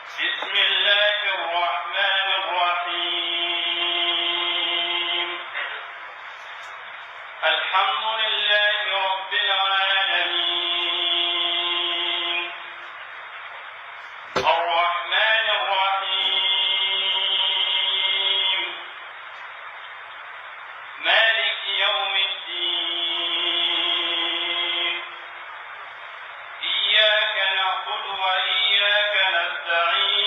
بسم الله الرحمن الرحيم. الحمد لله رب العالمين. الرحمن الرحيم. مالك يوم الدين. إياك نعبد وإياك نستعين.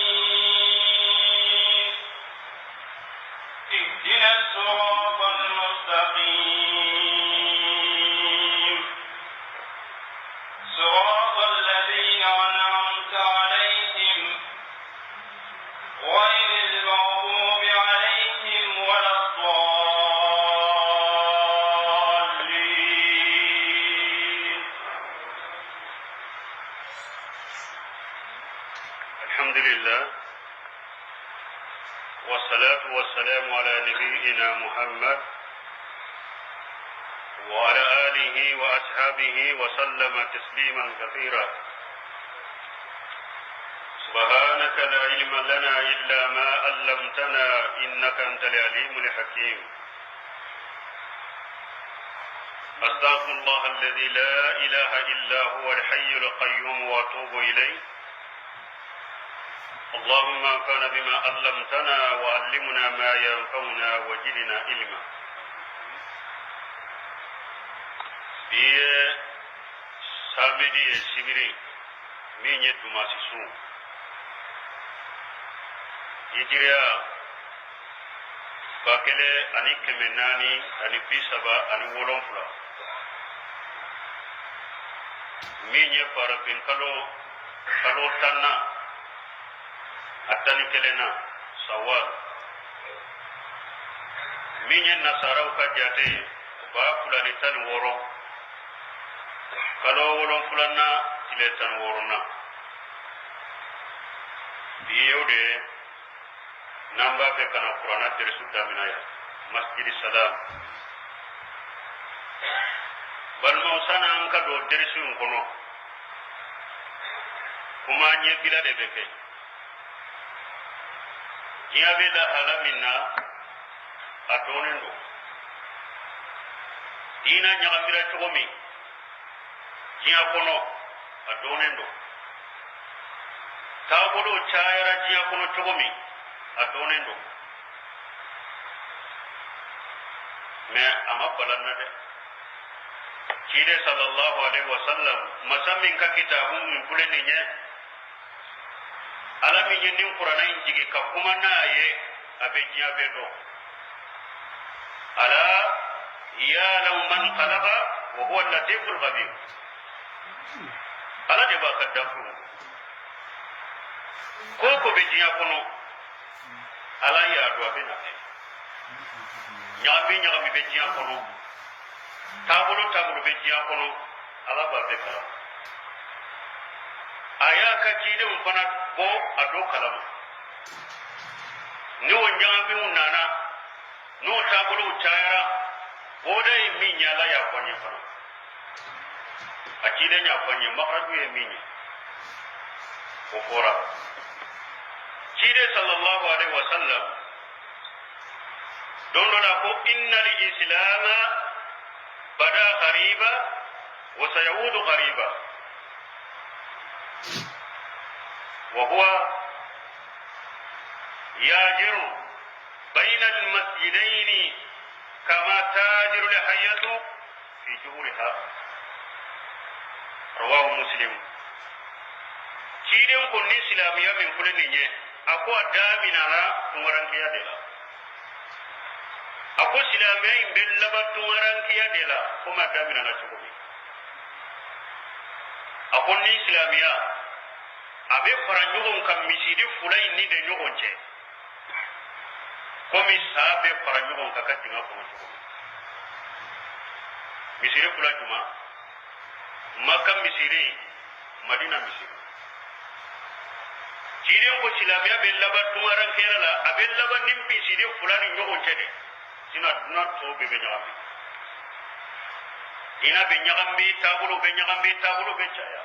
اهدنا الصراط المستقيم. صراط الذين أنعمت عليهم غير المغضوب عليهم ولا الضالين. الحمد لله والصلاة والسلام على نبينا محمد وعلى آله وأصحابه وسلم تسليما كثيرا. سبحانك لا علم لنا إلا ما علمتنا إنك أنت العليم الحكيم. أستغفر الله الذي لا إله إلا هو الحي القيوم وأتوب إليه. اللهم انفعنا بما علمتنا وعلمنا ما ينفعنا وزدنا علما. Bi ye samedi ye, sibiri min ye dumasi sun, hijiriya 1437, min ye farafin kalo kalo 10nan a 11nan, sawal, min ye nasaraw ka jate ye, 2016, kalo 7nan, tile 16nan. Bi ye o de ye n'an b'a fɛ ka na kuranna derisu damina yan Masjidi Salam. Balimaw, sani an ka don derisu in kɔnɔ, kuma ɲɛbila de bɛ kɛ. Diɲɛ bɛ lahala min na, a dɔnnen don. Diinɛ ɲagamira cogo min diɲɛ kɔnɔ, a dɔnnen don. Taabolow cayara diɲɛ kɔnɔ cogo min, a dɔnnen don. Mais a ma bala n na dɛ. Ciden sallallahu alaihi wasallam, masa min ka kitabu min filɛ nin ye, Ala min ye nin kuranɛ in jigi ka kuma n'a ye, a bɛ diɲɛ bɛɛ dɔn. Ala ya'lamu man khalaqa wa huwa al-latiful khabir. Ala de b'a ka danfɛnw, ko o ko bɛ diɲɛ kɔnɔ, Ala y'a dɔn a bɛ na kɛ. Ɲagami ɲagami bɛ diɲɛ kɔnɔ, taabolo taabolo bɛ diɲɛ kɔnɔ, Ala b'a bɛɛ kalama. A y'a ka cidenw fana bɔ a dɔ kalama. Ni o ɲagamiw nana, n'o taabolow cayara, bɔda ye min ye, Ala y'a fɔ an ye fana, a ciden y'a fɔ an ye, makaraju ye min ye, o fɔra ciden sallallahu alaihi wasallam don dɔ la ko innal islama bada ghariba wa sayaudu ghariba wa huwa yajiru bayna almasjidaini kama tajiru lhayyatu fi juhuriha. Rawahu Muslim. Ciden ko ni silamɛya min filɛ nin ye, a ko a daminɛna tunkarankeya de la. A ko silamɛya in bɛ laban tunkarankeya de la komi a daminɛna cogo min. A ko ni silamɛya a bɛ fara ɲɔgɔn kan misiri fila in ni de ɲɔgɔn cɛ, komi sa bɛ fara ɲɔgɔn kan ka dingɛ kɔnɔ cogo min. Misiri fila juma? Maka misiri, Madina misiri. Ciden ko silamɛya bɛ laban tunkarankeya la, a bɛ laban ni misiri fila ni ɲɔgɔn cɛ de. Sinon dunan tɔw bɛɛ bɛ ɲagami, diinɛ bɛ ɲagami, taabolo bɛ ɲagami, taabolo bɛ caya.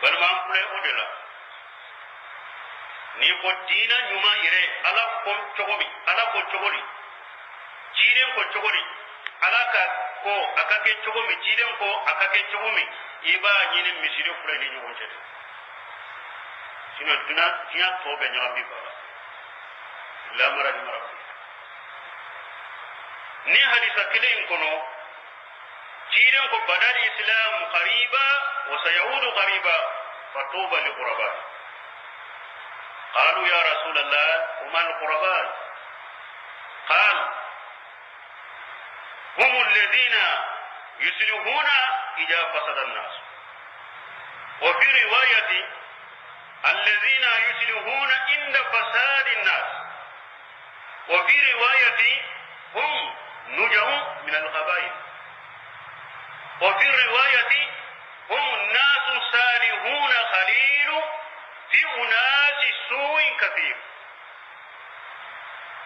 Balima, an filɛ o de la. N'i ko diinɛ ɲuman yɛrɛ, Ala ko cogo min, Ala ko cogo di, ciden ko cogo di, Ala ka ko a ka kɛ cogo min, ciden ko a ka kɛ cogo min, i b'a ɲini misiri fila ni ɲɔgɔn cɛ dɛ. Sinon duna diɲɛ tɔ bɛɛ ɲagami b'a la. Lamara ni mara ni hadisa kelen in kɔnɔ, ciden ko badal islam qariba wa sayaudu qariba fatuba li quraba. Qalu ya rasul Allah, wama al quraba? قال هم الذين يصلحون إذا فسد الناس. وفي رواية الذين يصلحون عند فساد الناس. وفي رواية هم نجوا من القبائل. وفي رواية هم الناس صالحون قليل في أناس سوء كثير.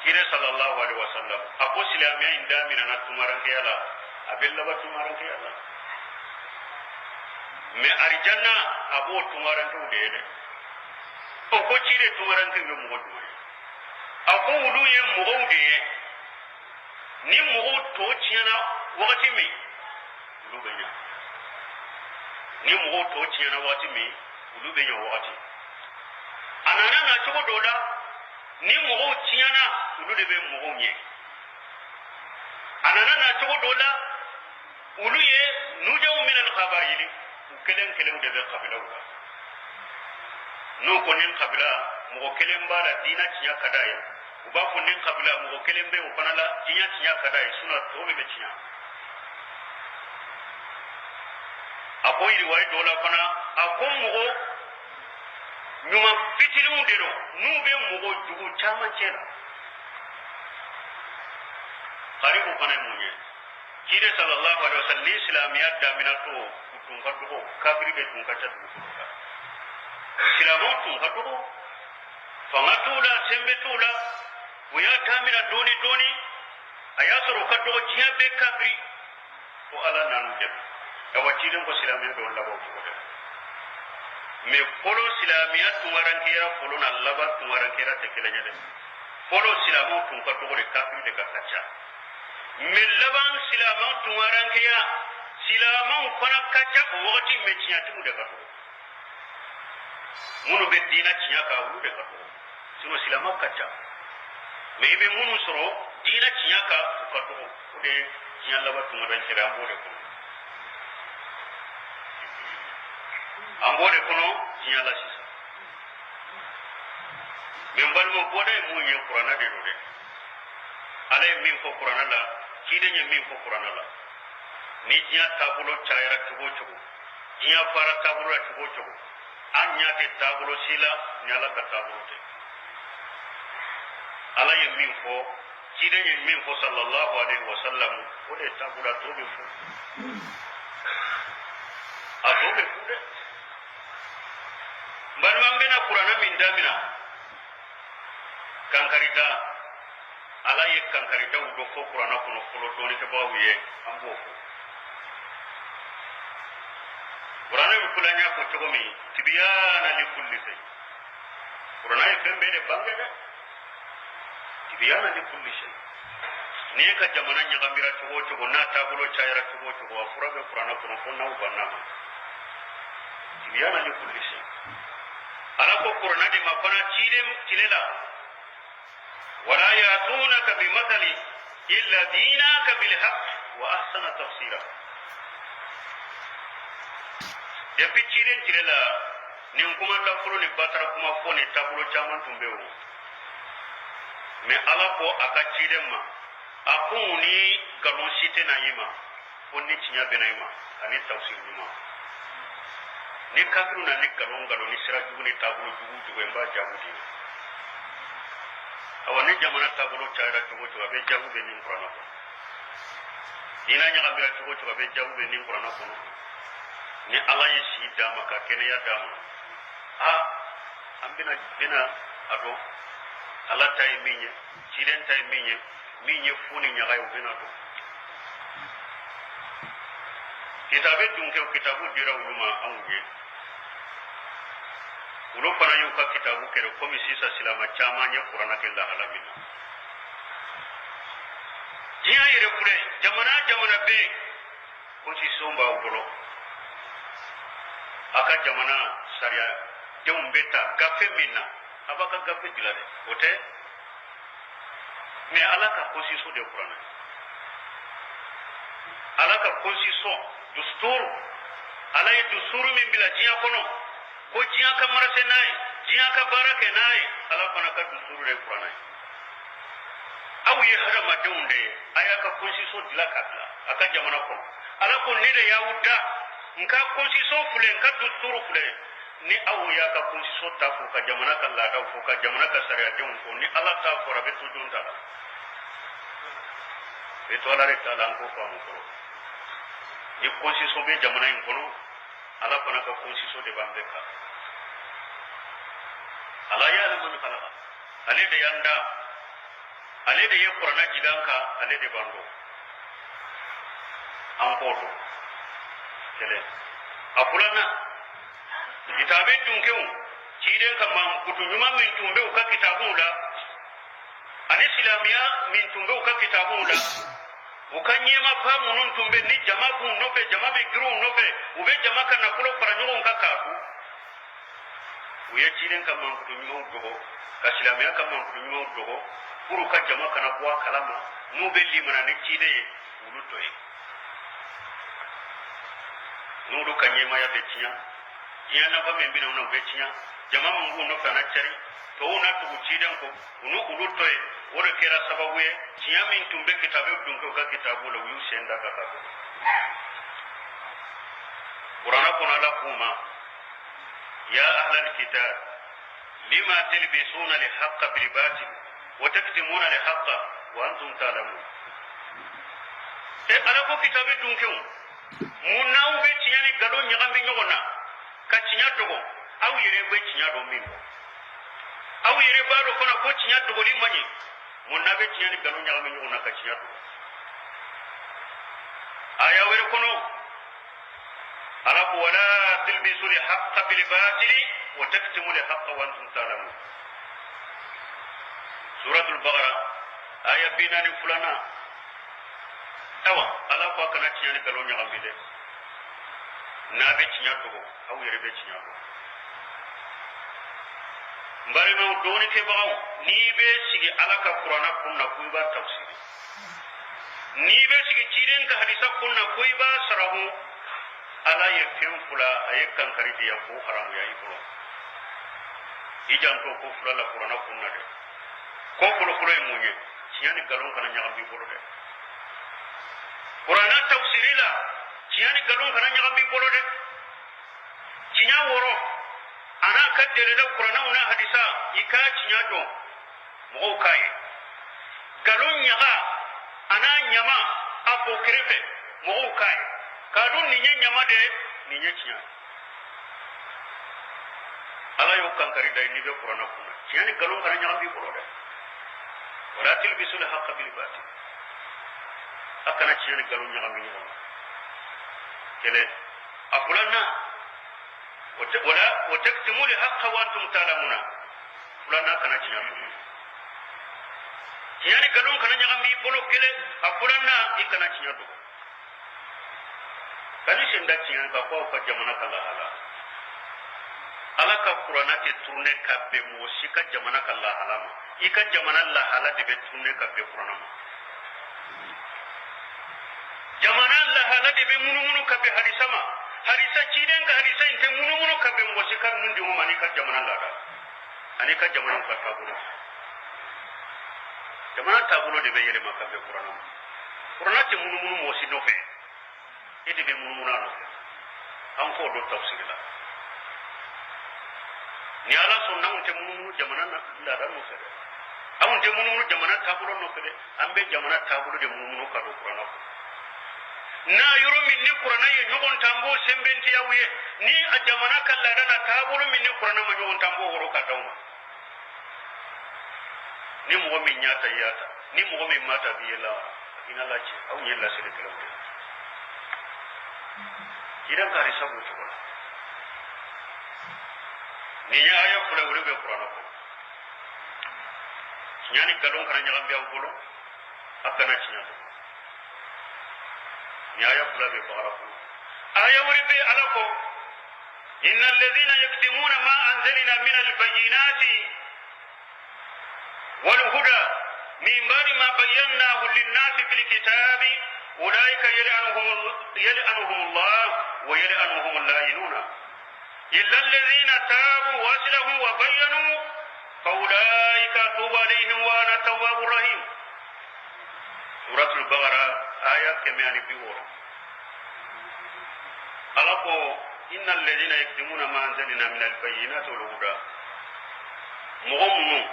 Kira sallallahu alaihi wasallam a ko silamɛya in daminɛna tungarankeya la, a bɛ laban tungarankeya la, mais arijanna a b'o tungarankew de ye dɛ. O ko ci de, tungarankew ye mɔgɔ jumɛn ye? A ko olu ye mɔgɔw de ye, ni mɔgɔw tɔ tiɲɛna wagati min, olu bɛ ɲa. Ni mɔgɔw tɔ tiɲɛna wagati min, olu bɛ ɲa wagati. A nana na cogo dɔ la, ni mɔgɔw tiɲɛna, olu de bɛ mɔgɔw ɲɛ. A nana na cogo dɔ la, olu ye nujaw min alqabaili, u kelen kelenw de bɛ kabilaw la. N'u ko nin kabila mɔgɔ kelen b'a la, diinɛ tiɲɛ ka d'a ye, u b'a fɔ nin kabila mɔgɔ kelen bɛ o fana la, diinɛ tiɲɛ ka d'a ye, sinon tɔ bɛɛ bɛ tiɲɛ. A ko yiriwaye dɔ la fana, a ko mɔgɔ ɲuman fitininw de don, n'u bɛ mɔgɔ jugu caman cɛ la. Karibu fana ye mun ye? Ciden sallallahu alaihi wasallam, ni silamɛya damina to, u tun ka dɔgɔ, kafiri de tun ka ca dugukolo kan, silamɛw tun ka dɔgɔ, fanga t'u la, sɛnbɛ t'u la. U y'a damina dɔɔni dɔɔni, a y'a sɔrɔ u ka dɔgɔ, diɲɛ bɛɛ kafiri, fo Ala nan'u dɛmɛ. Awa, ciden ko silamɛya dɔw laban o cogo de la. Mais fɔlɔ silamɛya tungarankeya fɔlɔ na laban tungarankeya tɛ kelen ye dɛ. Fɔlɔ silamɛw tun ka dɔgɔ de, kafiri de ka ca. Mais laban silamɛw tungarankeya, silamɛw fana ka ca o wagati, mais tiɲɛtigiw de ka dɔgɔ, minnu bɛ diinɛ tiɲɛ kan, olu de ka dɔgɔ. Sinon silamɛw ka ca, mais i bɛ minnu sɔrɔ diinɛ tiɲɛ kan, u ka dɔgɔ. O de ye diɲɛ laban tungarankeya. An b'o de kɔnɔ, an b'o de kɔnɔ diɲɛ la sisan. Mais n balimaw, bɔda ye mun ye? Kuranna de don dɛ. Ala ye min fɔ kuranna la, ciden ye min fɔ kuranna la, ni diɲɛ taabolo cayara cogo o cogo, diɲɛ fara taabolo la cogo o cogo, an ɲɛ tɛ taabolo si la ni Ala ka taabolo tɛ. Ala ye min fɔ, ciden ye min fɔ sallallahu alaihi wa sallam, o de ye taabolo. A tɔ bɛ fu, a tɔ bɛ fu dɛ. N balima, n bɛna kuranna min damina, kankarida, Ala ye kankaridaw dɔ fɔ kuranna kɔnɔ fɔlɔ dɔnnikɛbagaw ye, an b'o fɔ. Kuranna bɛ fɔlɔ, an y'a fɔ cogo min, tibiyana li kulli shay. Kuranna ye fɛn bɛɛ de bange dɛ, tibiyana li kulli shay. N'i ye ka jamana ɲagamira cogo o cogo, n'a taabolo cayara cogo o cogo, a fura bɛ kuranna kɔnɔ, fo n'aw banna ma. Tibiyana li kulli shay. Ala ko kuranna de ma fana ciden tile la, wala yatunaka bimathali illa jinaka bilhaq wa ahsana tafsira. Depuis ciden tile la, nin kuma lankolon ni batara kuma fɔ ni taabolo caman tun bɛ o. Mais Ala ko a ka ciden ma, a ko ni nkalon si tɛ na i ma fo ni tiɲɛ bɛ na i ma ani tafsir ɲuman. Ni kafiru na ni nkalon nkalon ni sira jugu ni taabolo jugu jugu ye, n b'a jaabu di. Awa, ni jamana taabolo cayara cogo o cogo, a bɛ jaabu bɛ nin kuranna kɔnɔ. Diinɛ ɲagamira cogo o cogo, a bɛ jaabu bɛ nin kuranna kɔnɔ. Ni Ala ye si d'a ma ka kɛnɛya d'a ma, a an bɛna a dɔn Ala ta ye min ye, ciden ta ye min ye, min ye fu ni ɲaga ye, u bɛna dɔn. Kitabe dun kɛ, kitabu dira olu ma anw ye. Olu fana y'u ka kitabu kɛrɛ komi sisan silama caman ye kuranna kɛ lahala min na. Diɲɛ yɛrɛ filɛ, jamana jamana bɛ yen, constitution b'aw bolo. A ka jamana sariya denw bɛ ta gafe min na, a b'a ka gafe dilan dɛ, o tɛ. Mais Ala ka constitution de kuranna ye. Ala ka constitution, dusturu, Ala ye dusturu min bila diɲɛ kɔnɔ ko diɲɛ ka marase n'a ye, diɲɛ ka baara kɛ n'a ye, Ala fana ka dusturu de ye kuranna ye. Aw ye hadamadenw de ye, a y'a ka constitution dilan ka bila a ka jamana kɔnɔ. Ala ko ne de y'aw da, n ka constitution filɛ, n ka dusturu filɛ. Ni aw y'a ka constitution ta fo ka jamana ka laadaw fo ka jamana ka sariyadenw fo, ni Ala ta fɔra, a bɛ to jɔn ta la? A bɛ to Ala de ta la. An k'o faamu fɔlɔ. Ni constitution bɛ jamana in kɔnɔ, Ala fana ka constitution de b'an bɛɛ kan. Ala ya'lamu man khalaqa, ale de y'an da, ale de ye kuranna jigin an kan, ale de b'an dɔn, an k'o dɔn. Kelen a filanan, kitabe dunkew ciden ka mankutu ɲuman min tun bɛ u ka kitabuw la, ani silamɛya min tun bɛ u ka kitabuw la, u ka ɲɛmaba minnu tun bɛ ni jama b'u nɔfɛ, jama bɛ girin u nɔfɛ, u bɛ jama ka nafolo fara ɲɔgɔn kan k'a dun, u ye ciden ka mankutu ɲumanw dogo, ka silamɛya ka mankutu ɲumanw dogo pour u ka jama kana bɔ a kalama. N'u bɛ limana ni ciden ye, olu to yen, n'olu ka ɲɛmaya bɛ tiɲɛ, diɲɛ nafa min bɛna u na, u bɛ tiɲɛ, jama min b'u nɔfɛ a na cari, tɔw na tugu ciden kɔ, u n'u olu to yen. O de kɛra sababu ye, tiɲɛ min tun bɛ kitabu dunkew ka kitabu la, u y'u sen da ka taa kuranna kɔnɔ. Ala k'u ma: ya ahlal kitab lima talbisuna alhaqqa bilbatil wa taktumuna alhaqqa wa antum ta'lamun. E Ala ko kitabu dunkew, mun n'aw bɛ tiɲɛ ni nkalon ɲagami ɲɔgɔn na ka tiɲɛ dogo? Aw yɛrɛ bɛ tiɲɛ dɔn min kɔ, aw yɛrɛ b'a dɔn fana ko tiɲɛ dogoli man ɲi. Mun n'a bɛ tiɲɛ ni nkalon ɲagami ɲɔgɔn na ka tiɲɛ dogo? Aya wɛrɛ kɔnɔ, Ala ko: wala talbisu alhaqqa bilbatili wa taktumu alhaqqa wa antum ta'lamun. Suratul Baqara, aya 42. Awa, Ala ko a kana tiɲɛ ni nkalon ɲagami dɛ. N'a bɛ tiɲɛ dogo, aw yɛrɛ bɛ tiɲɛ dogo. N balimaw dɔnnikɛbagaw, n'i bɛ sigi Ala ka kuranna kun na ko i b'a tafsiri, n'i bɛ sigi ciden ka hadisa kun na ko i b'a sarahu, Ala ye fɛn fila a ye kankari di yan k'o haramuya i bolo. I janto ko fila la kuranna kun na dɛ. Ko fɔlɔfɔlɔ ye mun ye? Tiɲɛ ni nkalon kana ɲagami i bolo dɛ. Kuranna tafsiri la, tiɲɛ ni nkalon kana ɲagami i bolo dɛ. Tiɲɛ wɔrɔ a n'a ka dalilaw, kurannaw n'a hadisa, i k'a tiɲɛ dɔn, mɔgɔw k'a ye. Nkalon ɲaga a n'a ɲama, a bɔ kɛrɛfɛ, mɔgɔw k'a ye k'a dɔn nin ye ɲama de ye, nin ye tiɲɛ ye. Ala y'o kankari da ye. N'i bɛ kuranna kun na, tiɲɛ ni nkalon kana ɲagami i bolo dɛ. Wala talbisul haqqa bil batil, a kana tiɲɛ ni nkalon ɲagami ɲɔgɔn na. Kelen. A filanan, wala wa taktumul haqqa wa antum ta'lamuna. Filanan, kana tiɲɛ dogo. Tiɲɛ ni nkalon kana ɲagami i bolo, kelen. A filanan, i kana tiɲɛ dogo. Kan'i sen da tiɲɛ kan ko aw ka jamana ka lahala. Ala ka kuranna tɛ tourner ka bɛn mɔgɔ si ka jamana ka lahala ma. I ka jamana lahala de bɛ tourner ka bɛn kuranna ma. Jamana lahala de bɛ munumunu ka bɛn hadisa ma. Hadisa, ciden ka hadisa in tɛ munumunu ka bɛn mɔgɔ si ka nun denw ma n'i ka jamana laada ani ka jamanaw ka taabolo. Jamana taabolo de bɛ yɛlɛma ka bɛn kuranna ma. Kuranna tɛ munumunu mɔgɔ si nɔfɛ, e de bɛ munumunu a nɔfɛ. An k'o dɔn tafsiri la. Ni Ala sɔnna, anw tɛ munumunu jamana laada nɔfɛ dɛ, anw tɛ munumunu jamana taabolo nɔfɛ dɛ. An bɛ jamana taabolo de munumunu ka don kuranna kɔnɔ. N'a yɔrɔ min ni kuranna ye ɲɔgɔn ta, an b'o sɛmɛntiya u ye. Ni a jamana ka laada na taabolo min ni kuranna ma ɲɔgɔn ta, an b'o wɔrɔ ka d'aw ma. Ni mɔgɔ min y'a ta, i y'a ta. Ni mɔgɔ min m'a ta, b'i ye lahara i n'Ala cɛ. Aw ye laselikɛlaw de ye. Ciden ka hadisa b'o cogo la. Nin ye aya fila olu bɛ kuranɛ kɔnɔ. Tiɲɛ ni nkalon kana ɲagami aw bolo, a kana tiɲɛ dogo. Nin aya fila bɛ bakara kɔnɔ. Aya wɛrɛ bɛ ala ko inna alladhina yaktumuna ma anzalna min albayinati والهدى من بعد ما بيناه للناس في الكتاب أولئك يلعنهم الله ويلعنهم اللاعنون إلا الذين تابوا وأصلحوا وبينوا فأولئك أتوب عليهم وأنا التواب الرحيم. سورة البقرة آية 160. Ala ko inna alladhina yaktumuna ma anzalna min albayyinati wal huda, mɔgɔ minnu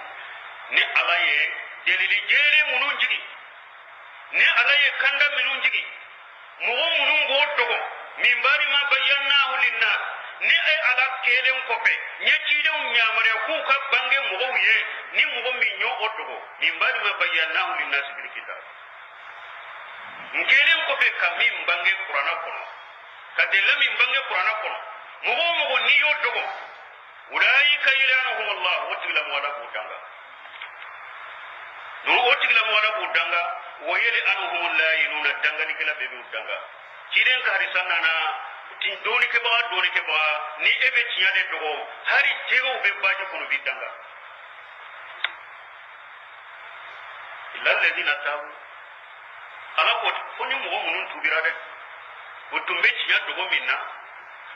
ni Ala ye delili jɛlen minnu jigi, ni Ala ye kanda minnu jigi, mɔgɔ minnu b'o dogo, min ba'di ma bayyannahu linnas, ni e Ala kelen kɔfɛ n ye cidenw yamaruya k'u ka bange mɔgɔw ye, ni mɔgɔ min y'o o dogo, min ba'di ma bayyannahu linnas fil kitab, n kelen kɔfɛ ka min bange kuranɛ kɔnɔ, ka delila min bange kuranɛ kɔnɔ, mɔgɔ o mɔgɔ n'i y'o dogo, ulaika yal'anuhum Allah, o tigilamɔgɔ Ala b'u danga, o tigilamɔgɔ Ala b'u danga, wa yal'anuhum la'inuna, dangalikɛla bɛɛ b'u danga. Ciden ka hadisa nana dɔɔnikɛbaga dɔɔnikɛbaga, ni e bɛ tiɲɛ de dogo, hali jɛgɛw bɛ baji kɔnɔ b'i danga. Illa alladhina tabu, Ala ko fo ni mɔgɔ minnu tubira dɛ, u tun bɛ tiɲɛ dogo min na,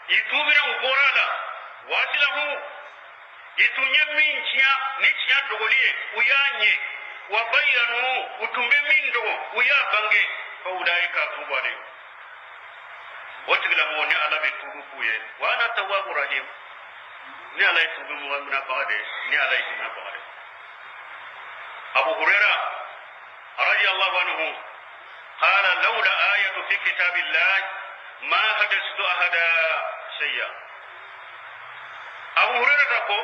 i tubira, u bɔra a la, wa aslahu, i tun ye min tiɲɛ ni tiɲɛ dogoli ye, u y'a ɲɛ, wa bayyanu, u tun bɛ min dogo, u y'a bange, fa ulaika atubu alayhim, o tigilamɔgɔ ni Ala bɛ tuubi k'u ye, wa ana tawwabu rahim, ni Ala ye tuubi mɔgɔ minɛbaga de, ni Ala ye hinɛbaga de. Abu Huraira radiyallahu anhu qala lawla ayatu fi kitabillah ma hadastu ahada shay'a. Abu Huraira ko,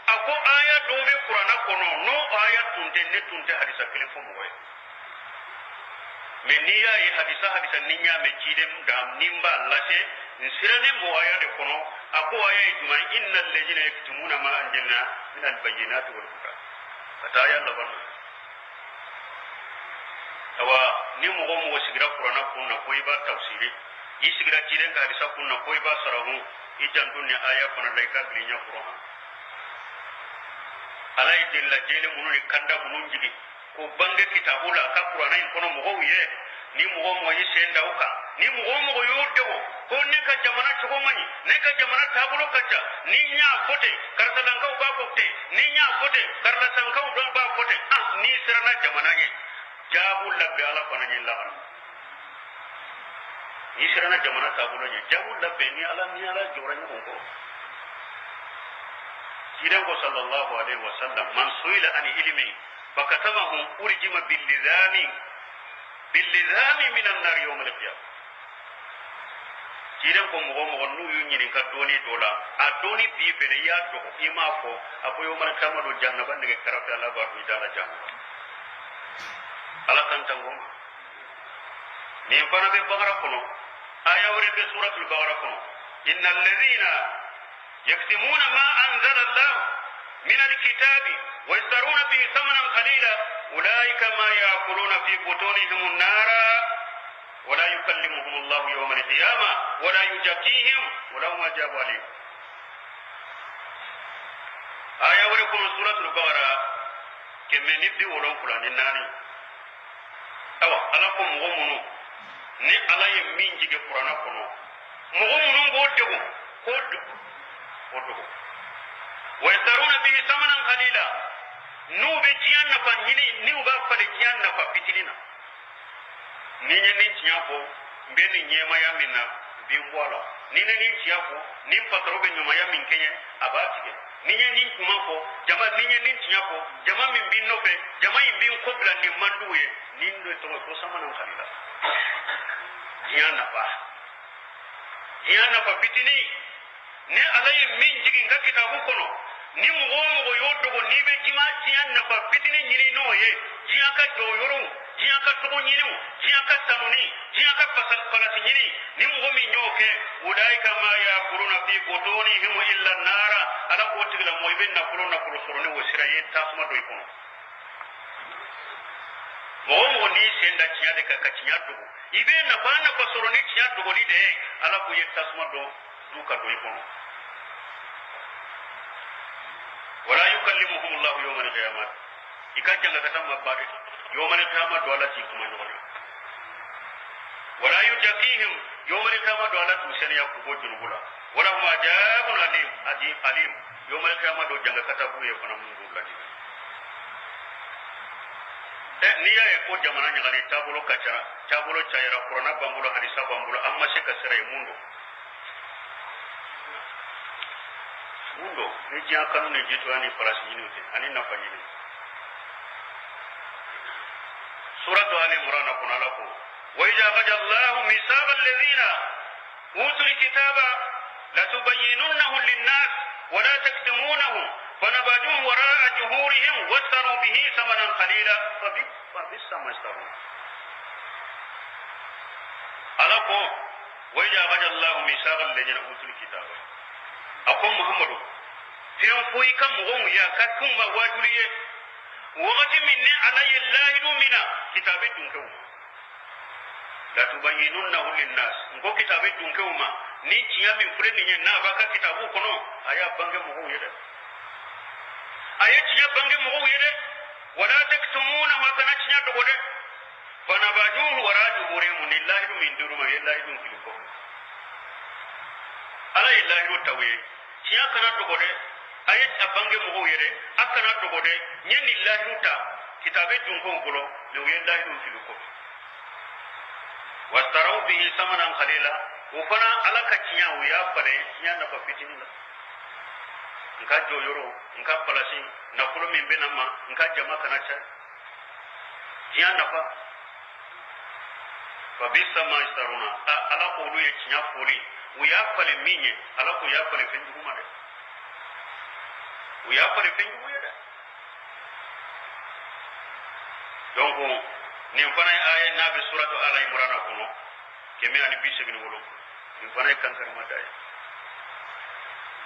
a ko aya dɔw bɛ kuranɛ kɔnɔ, n'o aya tun tɛ, ne tun tɛ hadisa kelen fɔ mɔgɔ ye. Mɛ n'i y'a ye hadisa ni n y'a mɛn ciden da ni n b'a lase, n sirannen b'o aya de kɔnɔ. A ko aya ye jumɛn? Inna alladhina yaktumuna ma anzalna min albayyinati wal huda, ka taa aya laban na. Awa ni mɔgɔ mɔgɔ sigira kuranɛ kun na ko i b'a tafsiri, i sigira ciden ka hadisa kun na ko i b'a sarahu, i janto ni aya fana la, i ka bila i ɲɛ kɔrɔ. Han, Ala ye delila jɛlen minnu ni kanda minnu jigin k'o bange kitabu la, ka kuranɛ in kɔnɔ mɔgɔw ye, ni mɔgɔ mɔgɔ y'i sen da o kan, ni mɔgɔ o mɔgɔ y'o dogo ko ne ka jamana cogo man ɲi, ne ka jamana taabolo ka ca, ni n y'a fɔ ten karisalankaw b'a fɔ ten, ni n y'a fɔ ten karisalankaw dɔ b'a fɔ ten, ah, n'i siranna jamana ɲɛ, jaabu labɛn Ala fana ɲɛ lahara. N'i siranna jamana taabolo ɲɛ, jaabu labɛn ni Ala, ni Ala jɔra ɲɔgɔn kɔrɔ. Ciden ko sallallahu alaihi wasallam, man suila an ilmi fakatamahu urjima billizami min annar yawm alqiyamah. Ciden ko mɔgɔ mɔgɔ n'u y'u ɲininka dɔɔni dɔ la, a dɔɔni b'i fɛ, i y'a dogo, i m'a fɔ, a ko yawmal qiyamah don, jahannaba nɛgɛ karafe Ala b'a don i da la jahannaba. Ala kan tango ma. Nin fana bɛ bakara kɔnɔ, aya wɛrɛ bɛ suratul bakara kɔnɔ, inna alladhina yaktumuna ma anzala Allah min alkitabi wa yashtaruna bihi thamanan qalila ulaika ma ya'kuluna fi butunihim an-nara ولا يكلمهم الله يوم القيامة ولا يزكيهم ولهم عذاب أليم. Aya wɛrɛ kɔnɔ suratul bakara 174. Awa Ala ko mɔgɔ minnu ni Ala ye min jigin kuranɛ kɔnɔ, mɔgɔ minnu b'o dogo, k'o dogo, o dogo, wa yashtaruna bihi samanan qalila, n'u bɛ diɲɛ nafa ɲini, n'u b'a falen diɲɛ nafa fitinin na, ni n ye nin tiɲɛ fɔ, n bɛ nin ɲɛmaya min na, n bɛ n bɔ a la, ni ne nin tiɲɛ fɔ, ni n patɔrɔn bɛ ɲumanya min kɛ n ye, a b'a tigɛ, ni n ye nin kuma fɔ jama, ni n ye nin tiɲɛ fɔ jama min b'i nɔfɛ, jama in bɛ n kɔ bila, nin man d'u ye, nin de tɔgɔ ko samanan qalila, diɲɛ nafa, diɲɛ nafa fitinin. Ni Ala ye min jigin n ka kitabu kɔnɔ, ni mɔgɔ o mɔgɔ y'o dogo, n'i bɛ jima diɲɛ nafa fitinin ɲini n'o ye, diɲɛ ka jɔyɔrɔw, diɲɛ ka tɔgɔ ɲiniw, diɲɛ ka tanuni, diɲɛ ka palasi ɲini, ni mɔgɔ min y'o kɛ, ulaika ma yakuluna fi butunihim. butunihim illa nara. Ala k'o tigilamɔgɔ i bɛ nafolo nafolo sɔrɔ ni o sira ye tasuma don i kɔnɔ. Mɔgɔ o mɔgɔ n'i sen da tiɲɛ de kan ka tiɲɛ dogo, i bɛ nafa nafa sɔrɔ ni tiɲɛ dogoli de ye. Ala k'o ye tasuma dɔ du ka don i kɔnɔ. Wala yukallimuhum llahu yawma alqiyamah, i ka jangakata ma ba dɛ. Yawma alqiyamah don Ala t'i kuma ɲɔgɔn ye. Wala yuzakkihim, yawma alqiyamah don Ala t'u saniya k'u bɔ junubu la. Wala hum adabun alim adim alim, yawma alqiyamah don jangakata b'u ye fana mun b'u lajigin. N'i y'a ye ko jamana ɲagali taabolo ka ca, taabolo cayara, kuranna b'an bolo, hadisa b'an bolo, an ma se ka sira ye, mun don? Mun don? Ni diɲɛ kanu ni jitoya ni palasi ɲiniw tɛ ani nafa ɲini. Suratu Ali Imran kɔnɔ, Ala ko: wa idha akhadha Allahu mithaqa alladhina utul kitaba latubayyinunnahu linnas wa la taktumunahu fanabaduhu wara'a zuhurihim washtaru bihi thamanan qalila fabisa ma yashtarun. Ala ko: wa idha akhadha Allahu mithaqa alladhina utul kitaba, a ko Muhammadu, fɛn fɔ i ka mɔgɔw ye, a ka k'u ma waajuli ye, wagati min ni Ala ye lahidu min na kitabe dunkew ma, latubayyinunnahu linnas, n ko kitabe dunkew ma, ni tiɲɛ min filɛ nin ye n'a b'a ka kitabu kɔnɔ, a y'a bange mɔgɔw ye dɛ, a ye tiɲɛ bange mɔgɔw ye dɛ. Wala taktumunahu, a kana tiɲɛ dogo dɛ. Fanabaduhu wara zuhurihim, ni lahidu min dir'u ma, u ye lahidu fili kɔ. Ala ye lahidu ta u ye, tiɲɛ kana dogo dɛ, a ye a bange mɔgɔw ye dɛ, a kana dogo dɛ. N ye nin lahidu ta kitabe dunkew bolo, mais u ye lahidu fili kɔ. Wastaraw bihi samanan qalila, o fana Ala ka tiɲɛ u y'a falen tiɲɛ nafa fitinin la. N ka jɔyɔrɔ, n ka palasi, nafolo min bɛ na ma, n ka jama kana caya, tiɲɛ nafa. Fabisa ma yastaruna, Ala ko olu ye tiɲɛ foli, u y'a falen min ye, Ala ko u y'a falen fɛn jugu ma dɛ, u y'a falen fɛn jugu ye dɛ. Donc nin fana ye aya n'a bɛ suratu Ala Imrana kɔnɔ, 187. Nin fana ye kankarima da ye.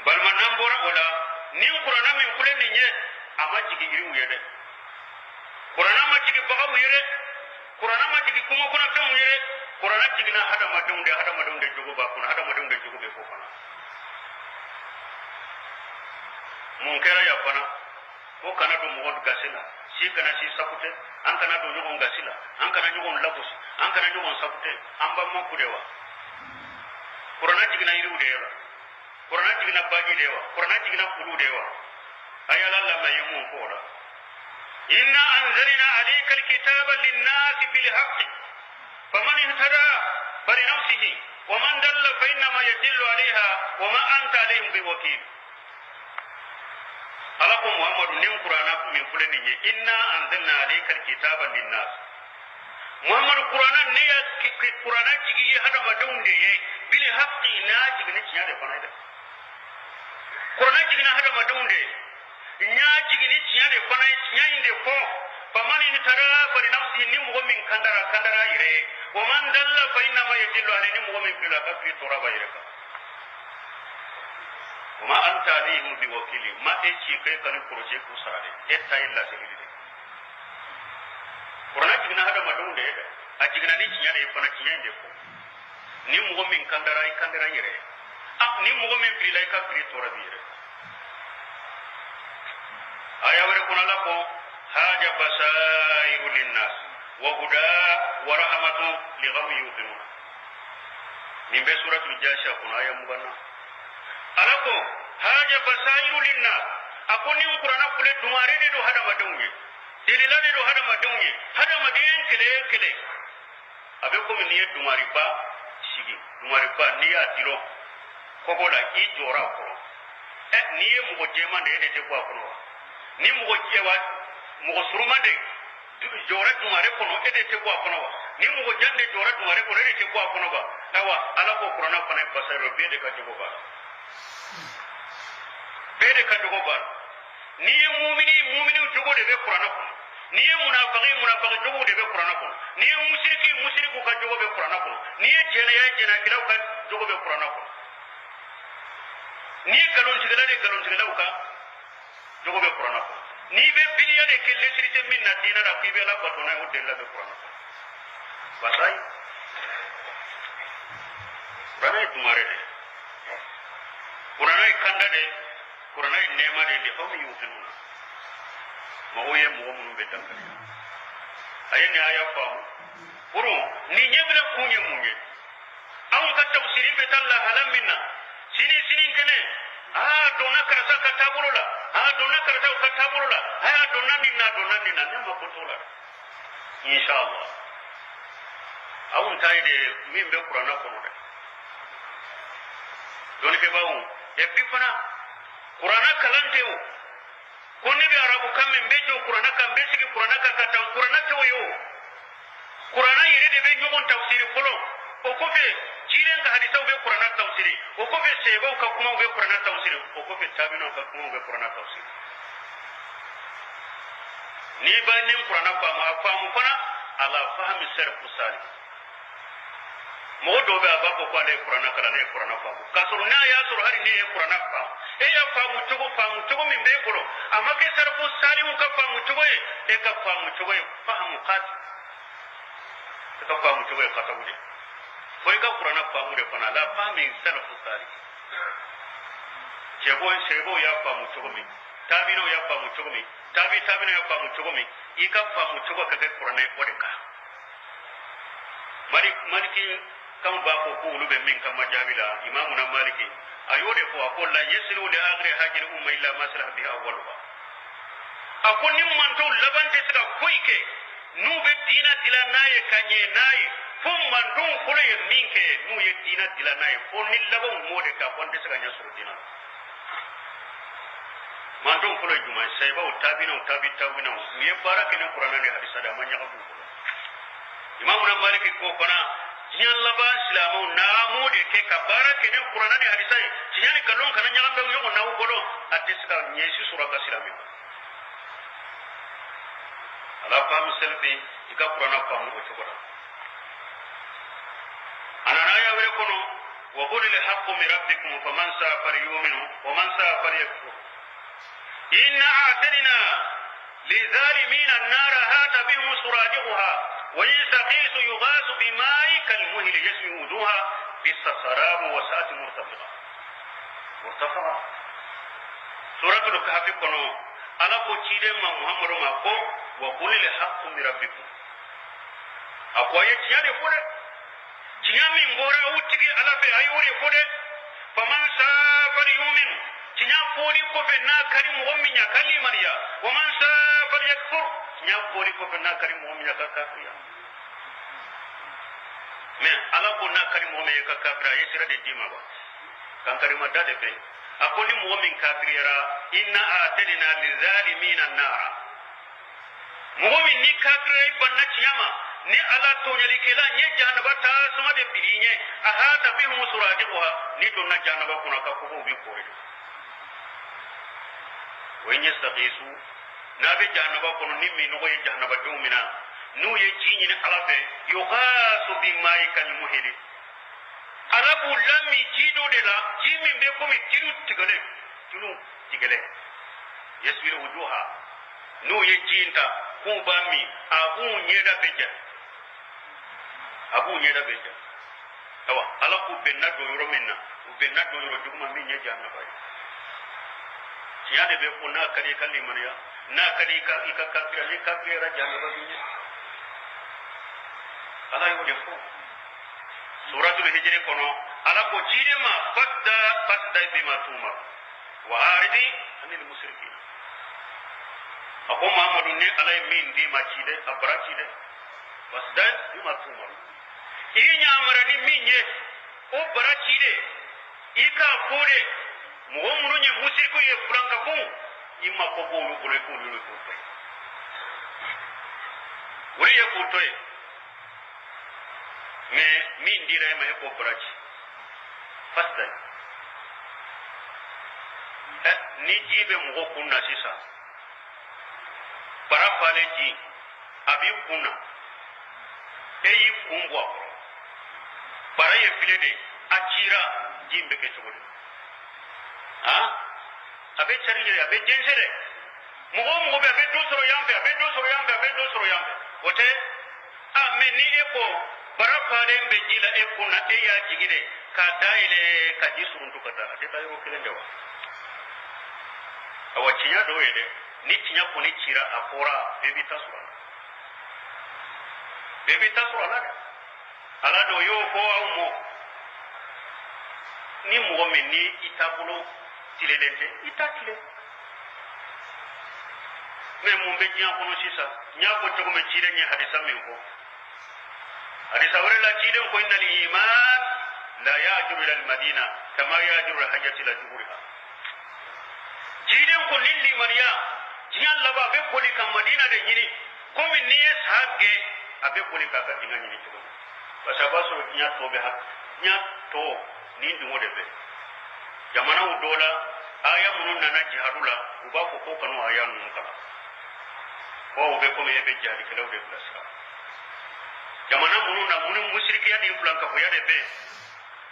Balima, n'an bɔra o la, nin kuranna min filɛ nin ye, a ma jigin yiriw ye dɛ, kuranna ma jigin baganw ye dɛ, kuranna ma jigin kungo kɔnɔfɛnw ye dɛ, kuranna jiginna hadamadenw de, hadamadenw de jogo b'a kɔnɔ, hadamadenw de jogo bɛ fɔ fana. Mun kɛra yan fana? Ko kana don mɔgɔ gasi la, si kana si sakutɛ, an kana don ɲɔgɔn gasi la, an kana ɲɔgɔn lagosi, an kana ɲɔgɔn sakutɛ, an b'an ma de wa? Kuranna jiginna yiriw de ye wa? Kuranna jiginna baji de ye wa? Kuranna jiginna kuluw de ye wa? A ye Ala lamɛn ye mun fɔ o la. Inna anzalna alayka alkitaba linnasi bilhaqqi faman ihtada falinafsihi wa man dalla fa innama yadillu alayha wa ma anta alayhim biwakil. Ala ko Muhammadu, nin kuranna min filɛ nin ye, inna anzalna alayka alkitaba linnas, Muhammadu, kuranna ne ya kuranna jigi ye hadamadenw de ye, bil haqqi, n'a jigin ni tiɲɛ de fana ye dɛ. Kuranna jiginna hadamadenw de ye, n y'a jigin ni tiɲɛ de fana ye, tiɲɛ in de fɔ. Faman ihtada falinafsihi, ni mɔgɔ min kandara, kandara a yɛrɛ ye. Wa man dalla fa innama yadillu alayhi, ni mɔgɔ min filila, ka fili tɔɔrɔ b'a yɛrɛ kan. Wa ma anta alayhim biwakili, ma e ci k'e ka ni kɔrɔsi k'u sara dɛ, e ta ye laseli de. Kuranna jiginna hadamadenw de ye dɛ, a jiginna ni tiɲɛ de ye fana, tiɲɛ in de fɔ. Ni mɔgɔ min kandara, i kandara i yɛrɛ ye. A ni mɔgɔ min filila, i ka fili tɔɔrɔ b'i yɛrɛ. Aya wɛrɛ kɔnɔ, Ala ko: haja basairu linnas wa huda wa rahmatun liqawmin yuqinun. Nin bɛ suratul Jasiya kɔnɔ, aya 20 na. Ala ko: haja basairu linnas, a ko nin kuranna filɛ, dungare de don hadamadenw ye, delila de don hadamadenw ye, hadamaden kelen kelen. A bɛ komi n'i ye dungariba sigi, dungariba n'i y'a dilon kɔgɔ la, i jɔra a kɔrɔ. Ɛ, n'i ye mɔgɔ jɛman de ye, e de tɛ bɔ a kɔnɔ wa? Ni mɔgɔ jɛwa, mɔgɔ suruman de jɔra dungare kɔnɔ, e de tɛ bɔ a kɔnɔ wa? Ni mɔgɔ jan de jɔra dungare kɔnɔ, e de tɛ bɔ a kɔnɔ wa? Ayiwa, Ala ko kuranna fana ye basayɔrɔ, bɛɛ de ka jogo b'a la, bɛɛ de ka jogo b'a la. N'i ye mumini, muminiw jogo de bɛ kuranna kɔnɔ. N'i ye munafaki, munafaki jogo de bɛ kuranna kɔnɔ. N'i ye musiriki, musiriku ka jogo bɛ kuranna kɔnɔ. N'i ye jɛnɛya, jɛnɛkɛlaw ka jogo bɛ kuranna kɔnɔ. N'i ye nkalontigɛla de, nkalontigɛlaw ka jogo bɛ kuranna kɔnɔ. N'i bɛ bidiya de kɛ, lesiri tɛ min na diinɛ la, k'i bɛ ala bato n'a ye, o delila bɛ kuranna kɔnɔ. Wasayi, kuranna ye dumare de ye, kuranna ye kanda de ye, kuranna ye nɛɛma de ye. De aw min y'o kɛ na mɔgɔw ye, mɔgɔ minnu bɛ dankariya, a ye nin aya faamu. Kuru nin ɲɛbila kun ye mun ye? Anw ka tafsiri bɛ taa lahala min na sini, sinikɛnɛ, aa donna karisa ka taabolo la, aa donna karisa ka taabolo la, aa donna nin na, donna nin na, ne ma ko t'o la. Inshallah, anw ta ye de min bɛ kuranna kɔnɔ dɛ, dɔnnikɛbaaw. Et puis fana, kuranna kalan tɛ o ko ne bɛ arabu kan mɛn, n bɛ jɔ kuranna kan, n bɛ sigi kuranna kan ka taa. Kuranna tɛ o ye. O kuranna yɛrɛ de bɛ ɲɔgɔn tafsiri fɔlɔ, o kɔfɛ ciden ka hadisaw bɛ kuranna tafsiri, o kɔfɛ sahabaw ka kumaw bɛ kuranna tafsiri, o kɔfɛ tabinaw ka kumaw bɛ kuranna tafsiri. N'i b'a ni kuranna faamu, a faamu fana ala fahami salafu salih. Mɔgɔ dɔw bɛ, a b'a fɔ ko ale ye kuranna kalan, ale ye kuranna faamu, k'a sɔrɔ n'a y'a sɔrɔ hali n'e ye kuranna faamu, e y'a faamu cogo, faamu cogo min b'e bolo, a ma kɛ salafu salihu ka faamu cogo ye. E ka faamu cogo ye fahamu kati, e ka faamu cogo ye katawu de. Fo i ka kuranna faamu de fana la fahami salafu salih. Cɛbo sahabaw y'a faamu cogo min, tabinaw y'a faamu cogo min, tabi tabinaw y'a faamu cogo min, i ka faamu cogo ka kɛ kuranna ye o de kan. Maliki kan b'a fɔ ko olu bɛ min kama jaabi la, Imamuna Maliki a y'o de fɔ. A ko la yasluhu li akhiri hadhihi umma illa ma salaha bihi awwaluha. A ko ni mantɔw laban tɛ se ka foyi kɛ n'u bɛ diina dila n'a ye ka ɲɛ n'a ye, fo mantɔw fɔlɔ ye min kɛ, n'u ye diina dila n'a ye, fo ni labanw m'o de kɛ, a ko an tɛ se ka ɲɛ sɔrɔ diina la. Mantɔw fɔlɔ ye jumɛn ye? Sahabaw, tabinaw, tabi tabinaw. U ye baara kɛ ni kuranna ni hadisa de, a ma ɲagamu u bolo. Imamuna Maliki ko fana, diɲɛ laban silamɛw n'a m'o de kɛ ka baara kɛ ni kuranna ni hadisa ye, tiɲɛ ni nkalon kana ɲagami ɲɔgɔn na u bolo, a tɛ se ka ɲɛsi sɔrɔ a ka silamɛ. Ala faamu selife, i ka kuranna faamu o cogo la. A nana aya wɛrɛ kɔnɔ: wa qulil haqqu min rabbikum faman saa falyuminu wa man saa falyakfur inna a'tadna lizalimina an-nara hata bihim suradiquha wa in yastaghithu yughasu bima'i kalmuhli yashwi wujuha bisa sarabu wa sa'at murtafaqa. Murtafaqa, suratul Kahfi kɔnɔ, Ala ko ciden ma, Muhammadu ma, ko wa qulil haqqu min rabbikum. A ko a ye tiɲɛ de fɔ dɛ, tiɲɛ min bɔra aw tigi Ala fɛ, a y'o de fɔ dɛ. Faman saa falyumin, tiɲɛ fɔli kɔfɛ, n'a kari mɔgɔ min ɲa, ka limaniya. Wa man saa falyakfur, tiɲɛ fɔli kɔfɛ, n'a kari mɔgɔ min ɲa, ka kafiriya. Mais Ala ko n'a kari mɔgɔ min ye ka kafiriya, a ye sira de d'i ma wa kankarima da de bɛ yen. A ko ni mɔgɔ min kafiriyara, inna a'tadna lizalimina nara, mɔgɔ min ni kafiriya, i banna tiɲɛ ma, ni Ala tɔɲɔlikɛla n ye jahanaba tasuma de biri ɲɛ. A hata bihum suradiquha, ni donna jahanaba kɔnɔ, ka kogow b'i kori. Wa in yastaghisu, n'a bɛ jahanaba kɔnɔ, ni minɔgɔ ye jahanabadenw mina, n'u ye ji ɲini Ala fɛ, yughasu bima'i kalmuhili, Ala b'u lami ji dɔ de la, ji min bɛ komi tulu tigɛlen, tulu tigɛlen. Yaswil wujuha, n'u ye ji in ta k'u b'a min, a b'u ɲɛda bɛ ja, a b'u ɲɛda bɛ ja. Awa, Ala k'u bɛnna don yɔrɔ min na, u bɛnna don yɔrɔ juguman min ye jahanaba ye. Tiɲɛ de bɛ fɔ, n'a ka di i ka limaniya, n'a ka di i ka kafiriya. Ni kafiriyara, jahanaba b'i ɲɛ. Ala y'o de fɔ suratul Hijiri kɔnɔ. Ala ko ciden ma: fasda fasda bima tumar wa aridi anil musrikin. A ko Muhammadu, ni Ala ye min d'i ma, ci dɛ, a bara ci dɛ. Fasda bima tumar, i ɲamara ni min ye, o bara ci de, i k'a fɔ de. Mɔgɔ minnu ye musiriku ye, fulankafow, i mako b'olu bolo, i k'olu ye k'u to yen, olu ye k'u to yen. Mais min dira e ma, e k'o bara ci. Fasda ɛ, ni ji bɛ mɔgɔ kun na sisan, bara falen ji a b'i kun na, e y'i kun bɔ a kɔrɔ, bara ye file de, a cira, ji in bɛ kɛ cogo di? A bɛ cari yɛrɛ, a bɛ jɛnsɛn dɛ. Mɔgɔ o mɔgɔ bɛ, a bɛ dɔ sɔrɔ yan fɛ, a bɛ dɔ sɔrɔ yan fɛ, a bɛ dɔ sɔrɔ yan fɛ. O tɛ a mɛ ni e ko bara falen bɛ ji la e kun na, e y'a jigi de k'a dayɛlɛ ka ji suruntu ka taa, a tɛ taa yɔrɔ kelen de wa? Awa, tiɲɛ dɔw ye dɛ, ni tiɲɛ kɔni cira, a fɔra, bɛɛ b'i ta sɔrɔ a la, bɛɛ b'i ta sɔrɔ a la dɛ. Ala dɔ y'o fɔ aw mɔ, ni mɔgɔ min ni i taabolo tilennen tɛ, i ta tilen. Mɛ mun bɛ diɲɛ kɔnɔ sisan? N y'a fɔ cogo min, ciden ye hadisa min fɔ, hadisa wɛrɛ la, ciden ko innal iman la yajiru ila almadina kama yajiru alhajati ila juhuriha. Ciden ko ni limaniya diɲɛ laban, a bɛ boli ka Madina de ɲini, komi n'i ye sa gɛn, a bɛ boli k'a ka dingɛ ɲini cogo min, parce que a b'a sɔrɔ diɲɛ tɔ bɛ, diɲɛ tɔ ni dungɔ de bɛ jamanaw dɔ la. Aya minnu nana jihadu la, u b'a fɔ ko kanu aya ninnu kalan, ko o bɛ komi e bɛ jihadikɛlaw de bilasira. Jamana minnu na, minnu musirikiya ni filankafoya de bɛ yen,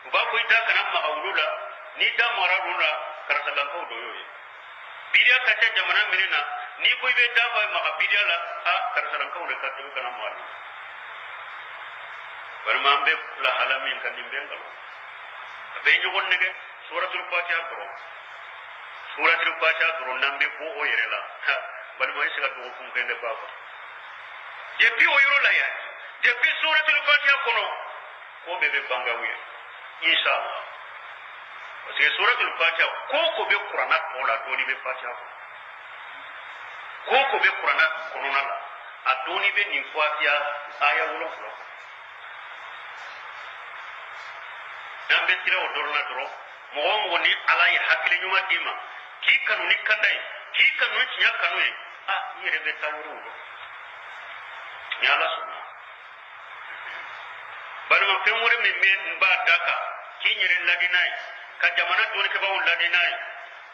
u b'a fɔ i da kana maga olu la, n'i da magara olu la, karisalankaw dɔ y'o ye. Bidiya ka ca jamana minnu na, n'i ko i bɛ da maga bidiya la, a karisalankaw de ka to, kana maga nin. Walima an bɛ lahala min kan, nin bɛ nkalon, a bɛ ɲɔgɔn nɛgɛ. Suratul Fatiha dɔrɔn, suratul Fatiha dɔrɔn, n'an bɛ bɔ o yɛrɛ la, balima, i se ka dɔgɔkun kɛ ne ba fɔ. Depuis o yɔrɔ la yan, depuis suratul Fatiha kɔnɔ, ko bɛɛ bɛ bange aw ye inshallah, parce que suratul Fatiha, ko ko bɛ kuranna tɔ la, dɔɔni bɛ Fatiha kɔnɔ. Ko ko bɛ kuranna kɔnɔna la, a dɔɔni bɛ nin Fatiha aya 7 kɔnɔ. N'an bɛ tira o dɔrɔn na dɔrɔn, mɔgɔ o mɔgɔ ni Ala ye hakili ɲuman d'i ma, k'i kanu ni kanda ye, k'i kanu ni tiɲɛ kanu ye, a i yɛrɛ bɛ taa yɔrɔw dɔn ni Ala sɔnna. Balima, fɛn wɛrɛ min bɛ n b'a da kan k'i yɛrɛ ladi n'a ye, ka jamana dɔnnikɛbaaw ladi n'a ye,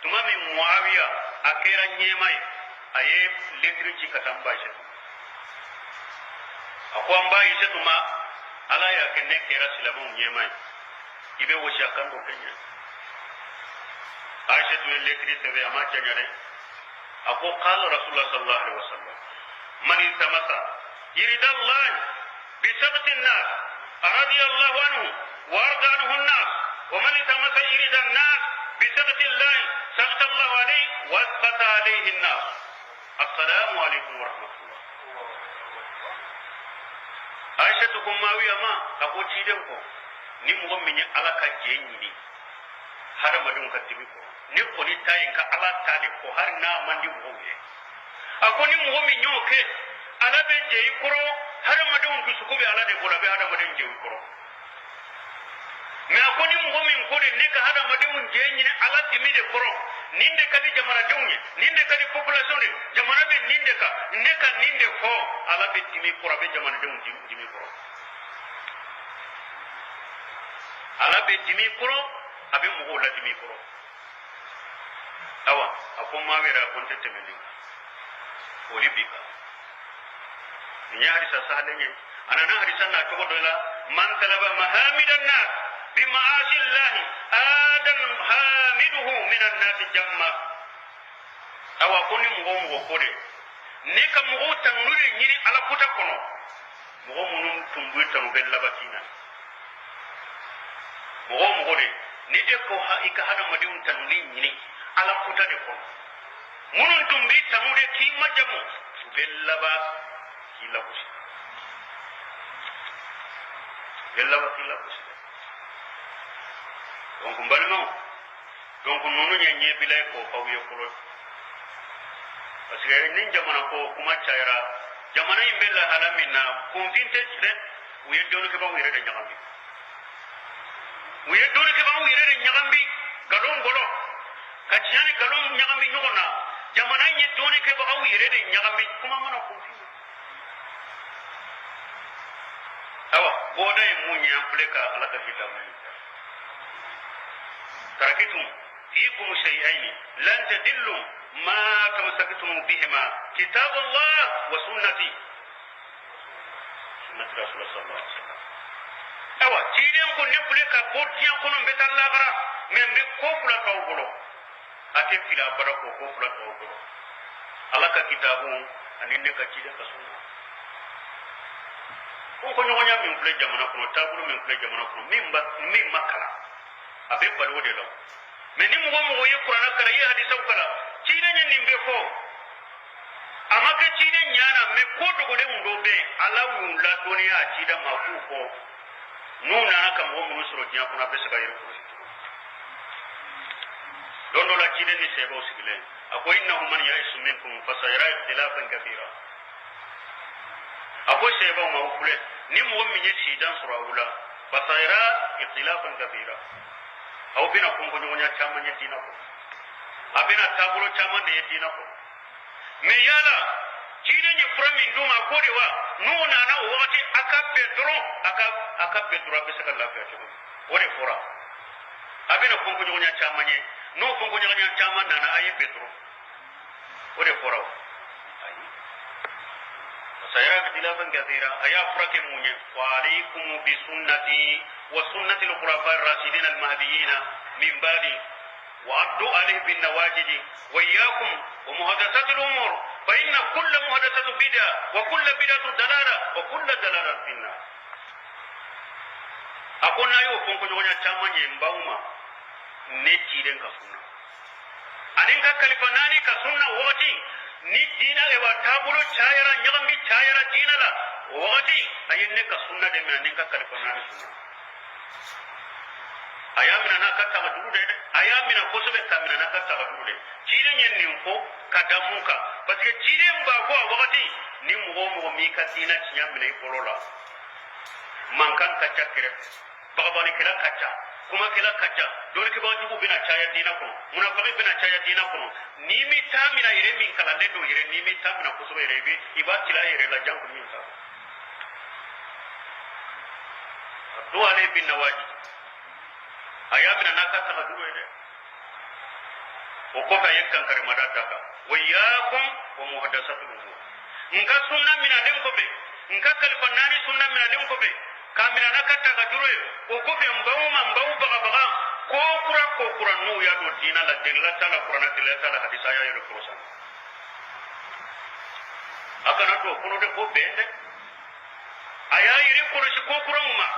tuma min Muawiya a kɛra ɲɛmaa ye, a ye letiri ci ka taa n ba Aisatu. A ko an ba Aisatu ma, Ala y'a kɛ ne kɛra silamɛw ɲɛmaa ye, i bɛ wasiya kan dɔ kɛ n ye. Aisatu ye letiri sɛbɛn, a ma janya dɛ. A ko qala rasulullah sallallahu alaihi wasallam man iltamasa iridallah bi sakti nnas radiyallahu anhu wa arda anhu nnas wa man iltamasa irida nnas bi sakti llah sakta allahu alayhi wa asqata alayhi nnas. Assalamu alaikum wa rahmatullah. Aisha ko Mawiya ma, a ko ciden ko ni mɔgɔ min ye Ala ka jɛ ɲini hadamadenw ka dimi kɔrɔ, ne kɔni ta ye n ka Ala ta de fɔ, hali n'a man di mɔgɔw ye. A ko ni mɔgɔ min y'o kɛ, Ala bɛ jɛ i kɔrɔ. Hadamadenw dusukun bɛ Ala de bolo, a bɛ hadamadenw jɛ i kɔrɔ. Mɛ a ko ni mɔgɔ min ko de ne ka hadamadenw jɛ ɲini Ala dimi de kɔrɔ, nin de ka di jamanadenw ye, nin de ka di population de, jamana bɛ nin de kan, ne ka nin de fɔ, Ala bɛ dimi kɔrɔ, a bɛ jamanadenw dimi kɔrɔ. Ala bɛ dimi kɔrɔ, a bɛ mɔgɔw la dimi kɔrɔ. Awa, a ko maa wɛrɛ, a ko n tɛ tɛmɛ nin kan, foli b'i kan. Nin ye hadisa sahalen ye. A nana hadisa na cogo dɔ la: man talaba mahamida nas bi maasi llahi adan hamiduhu min annasi jamma. Awa, ko ni mɔgɔ o mɔgɔ ko de ne ka mɔgɔw tanuni de ɲini Ala kuta kɔnɔ, mɔgɔ minnu tun bɛ tanu bɛ laban k'i na. Mɔgɔ o mɔgɔ de ni e ko i ka hadamadenw tanuli ɲini Ala kuta de kɔnɔ, minnu tun b'i tanu de k'i majamu, u bɛ laban k'i lagosi, u bɛ laban k'i lagosi dɛ. Donc n balimaw, donc ninnu ye ɲɛbila ye k'o f'aw ye fɔlɔ, parce que ni jamana ko kuma cayara, jamana in bɛ lahala min na, kunfin tɛ dɛ. U ye dɔnnikɛbaaw yɛrɛ de ɲagami, u ye dɔnnikɛbaaw yɛrɛ de ɲagami nkalon kɔrɔ, ka tiɲɛ ni nkalon ɲagami ɲɔgɔn na. Jamana in ye dɔnnikɛbagaw yɛrɛ de ɲagami, kuma mana kunfin. Awa, bɔda ye mun ye? An filɛ ka Ala ka kitabu ye: taraktum fikum shay'aini lan tadillu ma tamassaktum bihima kitab Allah wa sunnati, sunnati rasulullah sallallahu alaihi wasallam. Awa, ciden ko ne filɛ ka bɔ diɲɛ kɔnɔ, n bɛ taa lahara, mɛ n bɛ ko fila t'aw bolo. A tɛ fili abada k'o ko fila tɔw kɔrɔ, Ala ka kitabu ani ne ka ciden ka sunna. Ko ko ɲɔgɔnya min filɛ jamana kɔnɔ, taabolo min filɛ jamana kɔnɔ, min ma kalan, a bɛ bali o de la. Mɛ ni mɔgɔ mɔgɔ ye Kuranɛ kalan, i ye hadisaw kalan, ciden ye nin bɛɛ fɔ, a ma kɛ ciden ɲana. Mɛ ko dogolenw dɔ bɛ yen, Ala y'u ladɔnniya a ciden ma k'u fɔ. N'u nana ka mɔgɔ minnu sɔrɔ diɲɛ kɔnɔ, a bɛ se ka yɛrɛ kɔlɔsi cogo don dɔ la. Ciden ni sahabaw sigilen, a ko: innahu man ya'ish minkum fasayara ikhtilafan kathira. A ko sahabaw ma, u filɛ, ni mɔgɔ min ye sijan sɔrɔ aw la, fasayara ikhtilafan kathira, aw bɛna kɔnkɔɲɔgɔnya caman ye diinɛ kɔnɔ, a bɛna taabolo caman de ye diinɛ kɔnɔ. Mɛ yala ciden ye fura min d'u ma ko de wa? N'u nana o wagati, a ka bɛn dɔrɔn, a ka bɛn dɔrɔn, a bɛ se ka lafiya cogo min, o de fɔra. A bɛna kɔnkɔɲɔgɔnya caman ye, n'o kɔnkɔɲɔgɔnya caman nana, a ye bɛn dɔrɔn, o de fɔra. O ayi, fasayara ikhtilafan kathira. A y'a furakɛ mun ye? Wa alaykum bi sunnati wa sunnati al-khulafa ar-rashidin al-mahdiyyin min ba'di وعضوا عليه بالنواجذ وإياكم ومحدثات الأمور، فإن كل محدثة بدعة وكل بدعة ضلالة وكل ضلالة في النار. A ko n'a y'o fɔnkɔɲɔgɔnya caman ye, n b'aw ma ne ciden ka sunna ani n ka kalifa naani ka sunna. Wagati ni diina ewa taabolo cayara, ɲagambi cayara diina la, o wagati a ye ne ka sunna de minɛ ni n ka kalifa naani sunna. A y'a minɛ n'a ka tagajuru de dɛ, a y'a minɛ kosɛbɛ ka minɛ n'a ka tagajuru de. Ciden ye nin fɔ ka da mun kan? Parce que ciden b'a fɔ a wagati, ni mɔgɔ o mɔgɔ m'i ka diina tiɲɛ minɛ i bolo la, mankan ka ca kɛrɛfɛ, bagabalikɛla ka ca, kumakɛla ka ca, dɔnnikɛbaga jugu bɛna caya diina kɔnɔ, munafaki bɛna caya diina kɔnɔ. N'i mi taa minɛ yɛrɛ, min kalannen don yɛrɛ, n'i mi taa minɛ kosɛbɛ yɛrɛ, i b'a tila yɛrɛ la janko min ta a don ale bin nawaji. A y'a minɛ n'a ka tagajuru ye dɛ. O kɔfɛ, a ye kankarimada da kan: wa iyyakum wa muhaddasatul umur. N ka sunna minɛlen kɔfɛ, n ka kalifa naani sunna minɛlen kɔfɛ, k'a minɛ n'a ka tagajuru ye, o kɔfɛ n b'aw ma, n b'aw bagabaga ko kura ko kura n'u y'a don diinɛ la, delila t'a la Kuranɛ, delila t'a la hadisa, a y'a yɛrɛ kɔrɔsan, a kana don o kɔnɔ dɛ. Ko bɛn dɛ, a y'a yɛrɛ kɔlɔsi ko kuraw ma.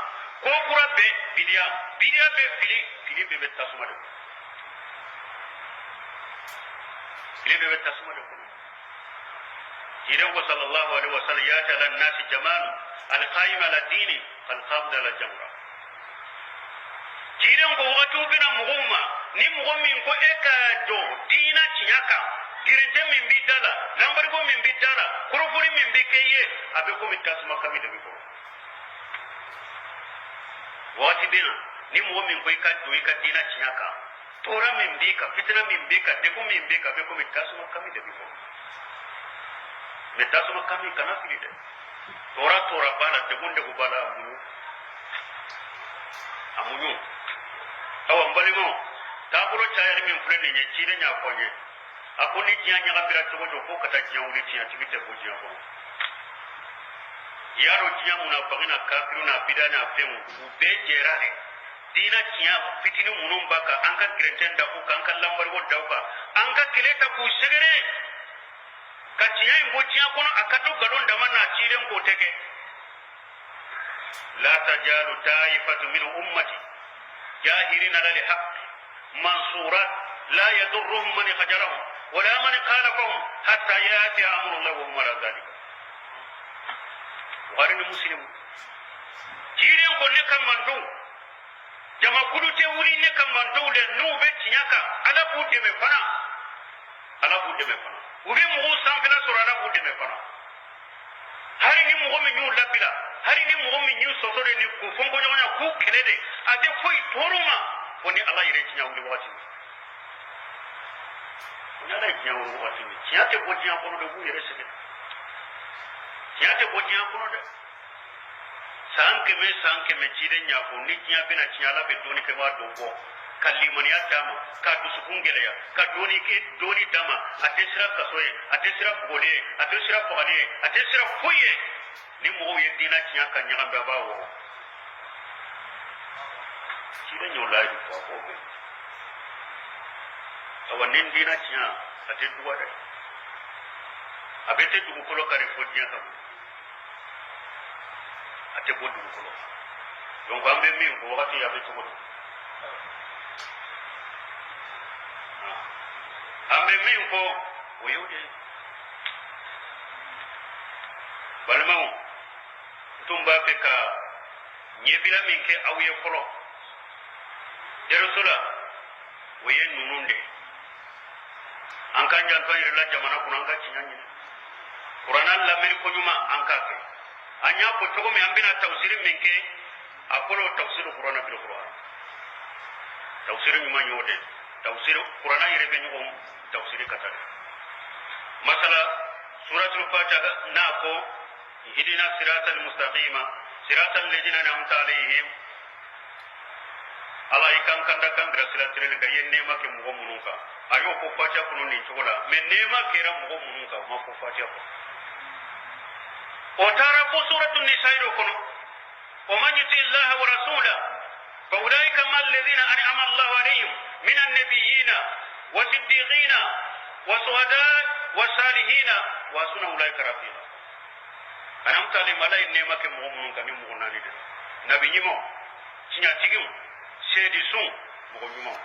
Ko kura bɛɛ bidiya, bidiya bɛɛ fili, fili bɛɛ bɛ tasuma de kɔnɔ, fili bɛɛ bɛ tasuma de kɔnɔ. Ciden ko sallallahu alaihi wasallam: yati ala nasi jamal alqaim ala dini kalqabd ala jamra. Ciden ko wagatiw bɛna mɔgɔw ma, ni mɔgɔ min ko e ka jɔ diina tiɲɛ kan, girinte min b'i da la, lanbariko min b'i da la, kɔrɔfoli min bɛ kɛ i ye, a bɛ komi tasuma kami de bɛ kɔrɔ. Wagati bɛ na, ni mɔgɔ min ko i ka jɔ i ka diina tiɲɛ kan, tɔɔrɔ min b'i kan, fitina min b'i kan, degun min b'i kan, a bɛ komi tasuma kami de b'i kɔrɔ. Mɛ tasuma kami, kana fili dɛ, tɔɔrɔ tɔɔrɔ b'a la, degun degun b'a la, a muɲu, a muɲu. Awa, n balimaw, taabolo cayali min filɛ nin ye, ciden y'a fɔ n ye, a ko ni diɲɛ ɲagamira cogo cogo, fo ka taa diɲɛ wuli, tiɲɛtigi tɛ bɔ diɲɛ kɔnɔ. I y'a dɔn diɲɛ munafaki n'a kafiru n'a bida n'a fɛnw, u bɛɛ jɛra de diinɛ tiɲɛ fitinin minnu b'a kan, an ka gɛrɛntɛn da u kan, an ka lanbarigo da u kan, an ka kɛlɛ ta k'u sɛgɛrɛ ka tiɲɛ in bɔ diɲɛ kɔnɔ, a ka to nkalon dama n'a ciden k'o tɛ kɛ. La tajalu taifatu min ummati jahirina ala lhaq mansurat la yadurruhum man khajarahum wala man khalafahum hatta yati amrullah wa hum ala dhalika. Bukhari ni Muslim. Ciden ko ne ka mantow jamakulu tɛ wuli, ne ka mantow dɛ, n'u bɛ tiɲɛ kan, Ala b'u dɛmɛ fana, Ala b'u dɛmɛ fana. U bɛ mɔgɔw sanfɛla sɔrɔ, Ala b'u dɛmɛ fana. Hali ni mɔgɔ min y'u labila, hali ni mɔgɔ min y'u sɔsɔ de ni k'u fɔnkɔɲɔgɔnya k'u kɛlɛ de, a tɛ foyi tɔɔrɔ ma fo ni Ala yɛrɛ diɲɛ wuli wagati min. Fo ni Ala ye diɲɛ wuli wagati min, tiɲɛ tɛ bɔ diɲɛ kɔnɔ dɛ, u b'u yɛrɛ sɛgɛn. Tiɲɛ tɛ bɔ diɲɛ kɔnɔ dɛ. San 100, san 100, ciden y'a fɔ, ni diɲɛ bɛna tiɲɛ, Ala bɛ dɔɔni kɛ, b'a dɔ bɔ ka limaniya d'a ma, ka dusukun gɛlɛya, ka dɔɔni kɛ, dɔɔni d'a ma. A tɛ siran kaso ye, a tɛ siran bugɔli ye, a tɛ siran fagali ye, a tɛ siran foyi ye. Ni mɔgɔw ye diinɛ tiɲɛ ka ɲagami, a b'a wɔrɔ. Ciden y'o layidu fɔ, a b'o bɛn. Awa ni diina tiɲɛ a tɛ duga dɛ, a bɛ tɛ dugukolo kari fo diɲɛ ka wuli, a tɛ bɔ dugukolo. Donc an bɛ min fɔ wagati a bɛ cogo di, an bɛ min fɔ o y'o de ye. Balimaw, n tun b'a fɛ ka ɲɛbila min kɛ aw ye fɔlɔ dɛrɛso la, o ye ninnu de ye. An k'an janto an yɛrɛ la jamana kɔnɔ, an ka tiɲɛ ɲini, kuranna lamɛnni ko ɲuman an k'a kɛ. An y'a fɔ cogo min, an bɛna tafsiri min kɛ, a fɔlɔ tafsiri kuranna bil kuran, tafsiri ɲuman y'o de ye. Tafsiri kuranna yɛrɛ bɛ ɲɔgɔn tafsiri ka taa de. Masala suratul fatiha n'a ko ihdina siratal mustaqima siratal ladina an'amta alayhim, Ala i k'an kanda k'an bila sira tilennen kan, i ye nɛɛma kɛ mɔgɔ minnu kan. A y'o fɔ fatiha kɔnɔ nin cogo la, mais nɛɛma kɛra mɔgɔ minnu kan, o ma fɔ fatiha kɔnɔ. O taara fo suratu nisa'i dɔ kɔnɔ, wa man yuti illaha wa rasula fa ulaika ma alladhina an'ama Allahu alayhim min an-nabiyyina wa siddiqina wa suhada wa salihina wa hasuna ulaika rafiqa. An'amta alayhim, Ala ye nɛɛma kɛ mɔgɔ minnu kan, ni mɔgɔ naani de la: nabi ɲumanw, tiɲɛtigiw, seedi sun, mɔgɔ ɲumanw.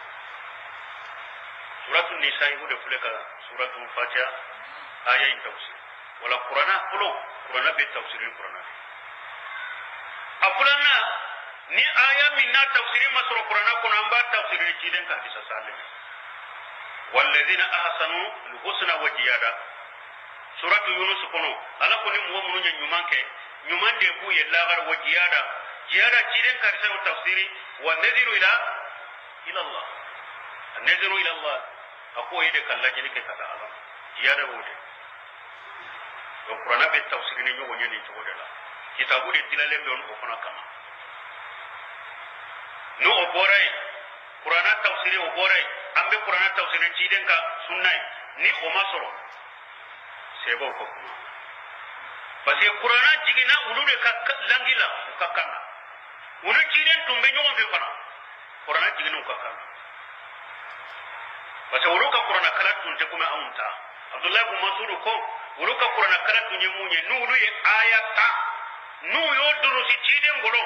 Suratu nisa o de filɛ ka suratu fatiha aya in tafsir. Wala kuranna fɔlɔ, kuranna bɛ tafsiri ni kuranna de. A filanan, ni aya min n'a tafsiri ma sɔrɔ kuranna kɔnɔ, an b'a tafsiri ni ciden ka hadisa salen. Walladhina ahsanu alhusna wa ziyada, suratu yunus kɔnɔ, Ala ko ni mɔgɔ minnu ye ɲuman kɛ, ɲuman de b'u ye lagara, wa ziyada, ziyada ciden ka hadisa tafsiri. Wa naziru ila Allah, naziru ila Allah, a k'o ye de ka lajɛli kɛ ka taa Ala ma, ziyada y'o de. Donc kuranna bɛ tafsiri ni ɲɔgɔn ye nin cogo de la. Kitabu de dilalen bɛ o fana kama. N'o o bɔra yen, kuranna tafsiri o bɔra yen, an bɛ kuranna tafsiri ciden ka sunna ye. Ni o ma sɔrɔ, sɛbɛw ka kuma, parce que kuranna jiginna olu de ka langue la, u ka kan na. U ni ciden tun bɛ ɲɔgɔn fɛ fana, kuranna jiginna u ka kan na, parce que olu ka kuranna kalan tun tɛ komi anw ta. Abdulayi bin Masudu ko olu ka kuranna kalan tun ye mun ye? N'olu ye aya ta, n'u y'o durusi ciden bolo,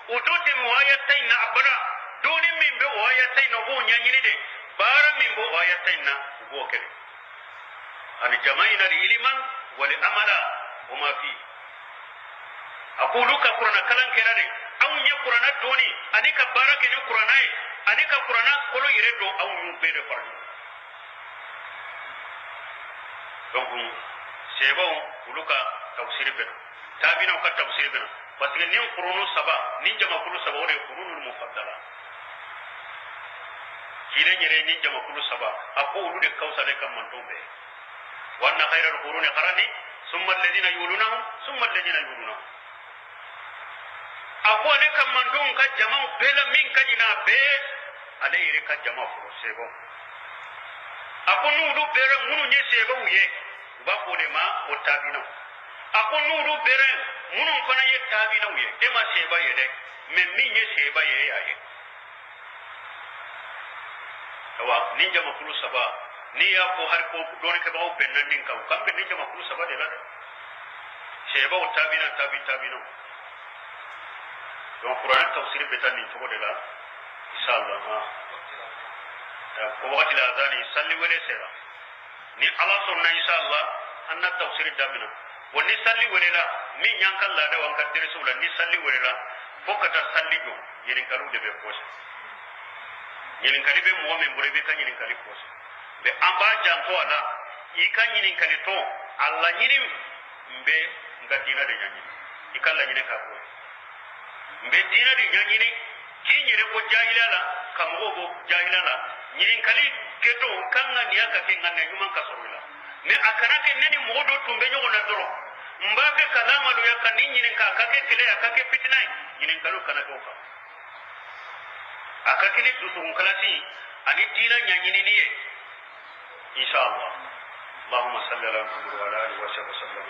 u t'o tɛmɛ o aya ta in na abada. Dɔnni min bɛ o aya ta in na, u b'o ɲɛɲini de. Baara min b'o aya ta in na, u b'o kɛ. Ani jama'ina li iliman wali amala o ma fi. A ko olu ka kuranna kalan kɛra de anw ye kuranna dɔnni ani ka baara kɛ ni kuranna ye ani ka kuranna kolo yɛrɛ dɔn, anw y'u bɛɛ de fara ɲɔgɔn kan. Donc sɛbɛw olu ka tafsiri bɛ na, taabinaw ka tafsiri bɛ na, parce que nin kurunu saba, nin jamakulu saba, o de ye kurunul mufaddala. Ciden yɛrɛ ni jamakulu saba, a ko olu de ka fisa ale ka mantɔn bɛɛ. Wa anna khayral quruni qarni summa alladhina yulunahum summa alladhina yulunahum. A ko ale ka mantɔnw ka jamaw bɛɛ la, min ka ɲi n'a bɛɛ, ale yɛrɛ ka jama fɔlɔ, sɛbɛw. A ko n'olu bɛɛ minnu ye sɛbɛw ye, u b'a fɔ o de ma o taabinaw. A ko n'olu bɛɛ minnu fana ye taabinaw ye, e ma sɛba ye dɛ, mais min ye sɛba ye, e y'a ye. Awa nin jamakulu saba, n'i y'a fɔ hali ko dɔnnikɛbagaw bɛnna nin kan, u kan bɛn nin jamakulu saba de la dɛ: sɛbaw, taabina, tabi taabinaw. Donc kuranɛ tafsiri bɛ taa nin cogo de la, inshallah. Ha, ko wagati la azani salli wele sera. Ni Ala sɔnna, inshallah, an na tafsiri daminɛ. Bon, ni salli welela, min y'an ka laadaw, an ka deresiw la, ni salli welela fo ka taa salli jɔ, ɲininkaliw de bɛ pɔsi. Ɲininkali bɛ mɔgɔ min bolo, i b'i ka ɲininkali pɔsi. Mais an b'a janto a la, i ka ɲininkali tɔ a laɲini, n bɛ n ka diinɛ de ɲɛɲini, i ka laɲini k'a k'o ye, n bɛ diinɛ de ɲɛɲini, k'i yɛrɛ bɔ jahiliya la, ka mɔgɔw bɔ jahiliya la. Ɲininkali kɛtɔ kan ka niya ka kɛ ŋaniya ɲuman ka sɔrɔ i la, mais a kana kɛ ne ni mɔgɔ dɔ tun bɛ ɲɔgɔn na dɔrɔn, n b'a fɛ ka lamaloya ka nin ɲininka, a ka kɛ kɛlɛ ye, a ka kɛ fitina ye. Ɲininkaliw kana kɛ o kan, a ka kɛ ni dusukun kalasi ani diinɛ ɲɛɲinini ye, inshallah. Allahumma salli ala Muhammad wa ala alihi wa sahbihi wa sallam.